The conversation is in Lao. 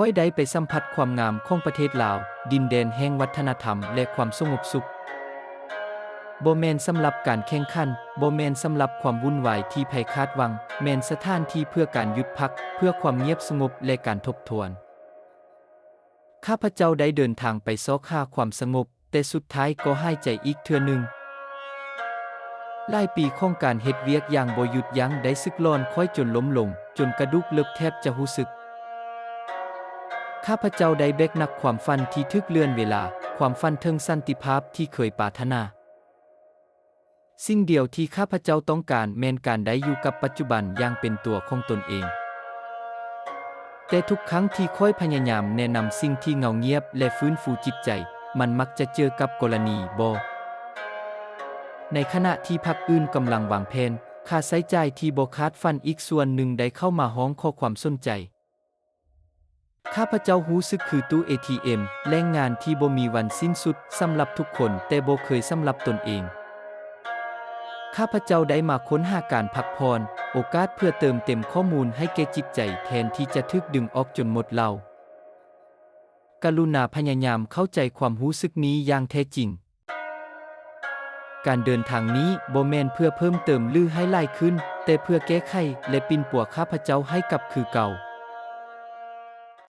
ຂ້ອຍໄດ້ໄປສຳຜັດຄວາມງາມຂອງປະເທດລາວ, ດິນແດນແຫ່ງວັດທະນະທຳ ແລະ ຄວາມສະຫງົບສຸກ. ບໍ່ແມ່ນສຳລັບການແຂ່ງຂັນ, ບໍ່ແມ່ນສຳລັບຄວາມວຸ່ນວາຍທີ່ໃຜຄາດຫວັງ, ແມ່ນສະຖານທີ່ເພື່ອການຢຸດພັກ, ເພື່ອຄວາມງຽບສະຫງົບ ແລະ ການທົບທວນ. ຂ້າພະເຈົ້າໄດ້ເດີນທາງໄປຊອກຫາຄວາມສະຫງົບ, ແຕ່ສຸດທ້າຍກໍຫາຍໃຈອີກເທື່ອໜຶ່ງ. ຫຼາຍປີຂອງການເຮັດວຽກຢ່າງບໍ່ຢຸດຢັ້ງໄດ້ສຶກຫຼອນຂ້ອຍຈົນລົ້ມລົງ, ຈົນກະດູກເລິກແທບຈະຮູ້ສຶກ. ຂ້າພະເຈົ້າໄດ້ແບກໜັກຄວາມຝັນທີ່ຖືກເລື່ອນເວລາ, ຄວາມຝັນເຖິງສັນຕິພາບທີ່ເຄີຍປາດຖະໜາ. ສິ່ງດຽວທີ່ຂ້າພະເຈົ້າຕ້ອງການແມ່ນການໄດ້ຢູ່ກັບປັດຈຸບັນຢ່າງເປັນຕົວຂອງຕົນເອງ. ແຕ່ທຸກຄັ້ງທີ່ຂ້ອຍພະຍາຍາມແນະນຳສິ່ງທີ່ເຫງົາງຽບ ແລະ ຟື້ນຟູຈິດໃຈ, ມັນມັກຈະເຈີກັບກໍລະນີບໍ່. ໃນຂະນະທີ່ພັກອື່ນກຳລັງວາງແຜນ, ຄ່າໃຊ້ຈ່າຍທີ່ບໍ່ຄາດຝັນອີກສ່ວນໜຶ່ງໄດ້ເຂົ້າມາຮ້ອງຂໍຄວາມສົນໃຈ. ຂ້າພະເຈົ້າຮູ້ສຶກຄືຕູ້ເອທີເອັມ, ແຫຼ່ງງານທີ່ບໍ່ມີວັນສິ້ນສຸດສຳລັບທຸກຄົນ, ແຕ່ບໍ່ເຄີຍສຳລັບຕົນເອງ. ຂ້າພະເຈົ້າໄດ້ມາຄົ້ນຫາການພັກຜ່ອນ, ໂອກາດເພື່ອເຕີມເຕັມຂໍ້ມູນໃຫ້ແກ່ຈິດໃຈ, ແທນທີ່ຈະຖືກດຶງອອກຈົນໝົດເຫຼົ່າ. ກະລຸນາພະຍາຍາມເຂົ້າໃຈຄວາມຮູ້ສຶກນີ້ຢ່າງແທ້ຈິງ. ການເດີນທາງນີ້ບໍ່ແມ່ນເພື່ອເພີ່ມເຕີມ ຫຼື ໃຫ້ຫຼາຍຂຶ້ນ, ແຕ່ເພື່ອແກ້ໄຂ ແລະ ປິ່ນປົວຂ້າພະເຈົ້າໃຫ້ກັບຄືເກົ່າ.